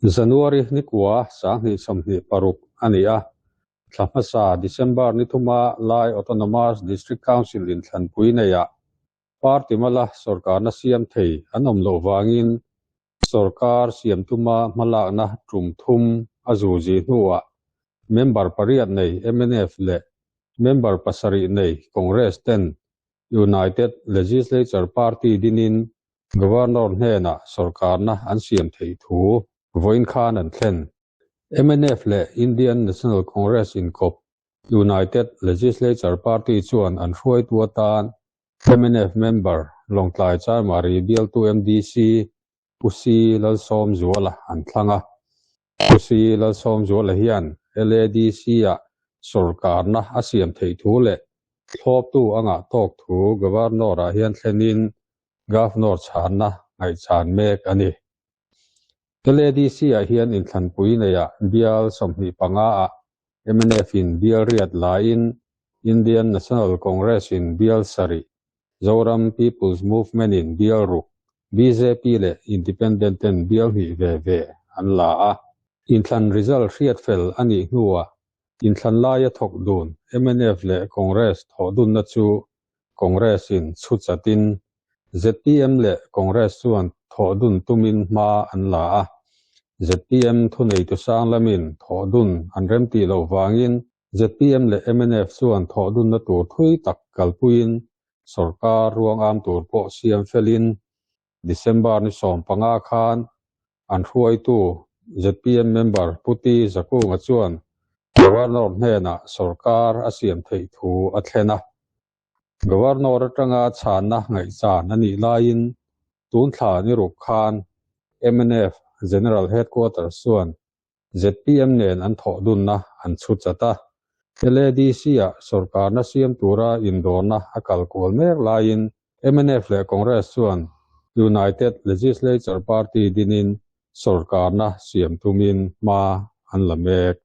January ni kua 2026 a ni a, thla hmasa December ni thuma Lai Autonomous District Council inthlanpui neiah party mala sorkarna siam thei an awm loh vangin sorkar siam tuma hmalakna tum thum a zuzi hnuah member pariat nei mnf leh member pasarih nei Congress ten United Legislature Party dinin Governor hnenah sorkarna an siam theih thu vawiin khan an thlen. Mnf leh Indian National Congress inkawp United Legislature Party chuan an hruaitu atan mnf member Lawngtlai Charmari bialtu MDC Pu Si Lalsawmzuala an thlang a. Pu Si Lalsawmzuala hian LADC-ah sorkarna a siam theih thu leh thlawptu a ngah tawk thu Governor-ah hian thlenin Governor chhanna ngaihchan mek a ni. LADC-ah hian inthlanpui neiah bial 25-ah MNF-in bial riat laiin Indian National Congress-in bial sarih, Zoram People's Movement-in bial ruk, bjp leh Independent-ten bial hnih ve ve an la a. Inthlan result hriat fel a nih hnuah inthlan laia thawk dun mnf leh Congress thawh dunna chu Congress-in chhu chatin zpm leh Congress chuan thawh dun tumin hma an la a. Zpm thuneitu sang lamin thawh dun an remtih loh vangin zpm leh mnf chuan thawh dunna tur thui tak kalpuiin sorkar ruang am tur pawh siam felin December ni 15 khan an hruaitu zpm member Puti Zakunga chuan Governor hnenah sorkar a siam theih thu a thlen a. Governor atanga chhanna ngaihchan a nih laiin tun thla ni ruk khan mnf General Headquarters chuan zpm nen an thawh dunna an chhu chat a. LADC-ah sorkarna siam tura indawrna a kal kual mek laiin mnf leh Congress chuan United Legislature Party dinin sorkarna siam tumin hma an la mek.